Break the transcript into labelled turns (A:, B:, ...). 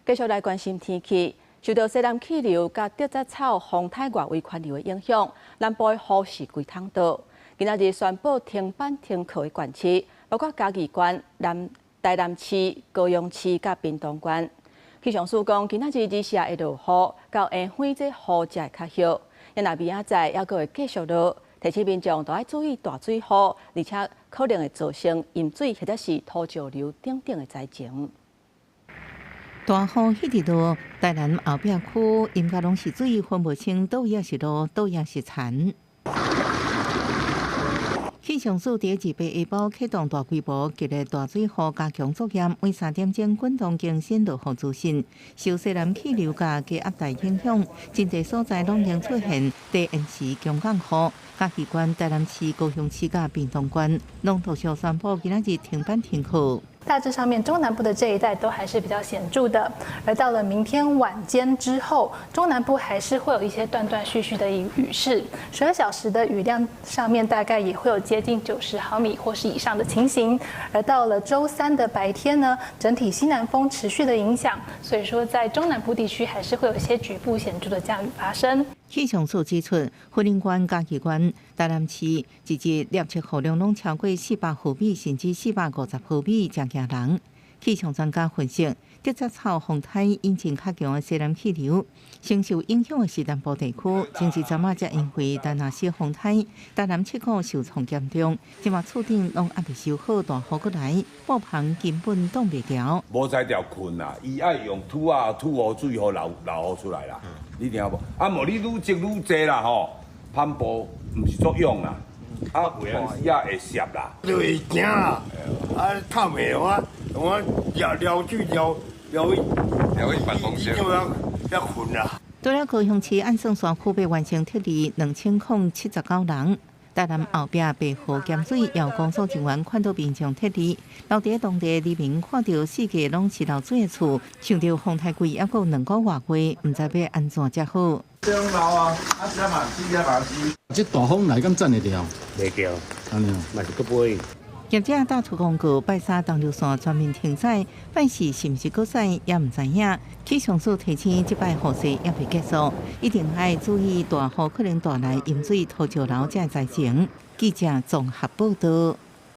A: 繼續來關心天氣，受到西南氣流佮竹節草風颱外圍環流的影響，南部的雨是規桶倒。今仔日宣布停班停課的縣市，包括嘉義縣、南台南市、高雄市佮屏東縣。氣象署講，今仔日日時會落雨，到下昏這雨才會較歇。若明仔載猶閣會繼續落，提醒民眾都愛注意大水雨，而且可能會造成淹水或者是土石流等等的災情。
B: 大雨彼直落，台南後壁區淹甲攏是水，分無清佗位是路，佗位是田。氣象署佇28下晡啟動大規模激烈大水雨加強作業，每3點鐘滾動更新落雨資訊。受西南氣流佮低壓帶影響，真濟所在攏已經出現低延時強降雨。嘉義縣、台南市、高雄市佮屏東縣，攏陸續宣布今仔日停班停課。
C: 大致上面，中南部的這一帶都還是比較顯著的，而到了明天晚間之後，中南部還是會有一些斷斷續續的雨勢，12小時的雨量上面大概也會有接近90毫米或是以上的情形。而到了週三的白天呢，整體西南風持續的影響，所以說在中南部地區還是會有一些局部顯著的降雨發生。
B: 氣象署指出，雲林縣、嘉義縣、台南市一日錄測雨量攏超過400毫米，甚至450毫米，誠驚人。氣象專家分析，竹節草風颱引進較強的西南氣流，承受影響的是南部地區。前一陣仔才因為達拿斯風颱，台南七股受創嚴重，這馬厝頂攏猶未修好，大雨閣來，布棚根本擋袂牢。
D: 無才調困啦，伊愛用土仔吐雨水，予流流雨出來啦。你聽無？啊，無你愈積愈濟啦吼，帆布毋是足用啦，啊，有陣時啊會濕啦。
E: 就會驚啦，啊，透袂啊，我撩撩水撩撩去
F: 撩去辦公室，
E: 就要要睏啦。
B: 除了高雄市按算山區欲完成撤離2079人，台南後壁白河鹹水，也有工作人員勸導民眾撤離。留佇當地里民看著四界攏是漏水的厝，想著風颱過猶閣有2個外月，毋知欲按怎才好。
G: 這種漏啊，啊這嘛是，這嘛是。
H: 這大風來敢棧會牢？
I: 袂牢，
H: 按呢，
I: 嘛是閣飛。
B: 業者打出公告，拜三東流線全面停駛，拜四是毋是閣駛也毋知影。氣象署提醒，這擺雨勢猶未結束，一定愛注意大雨可能帶來淹水、土石流這災情。記者綜合報道。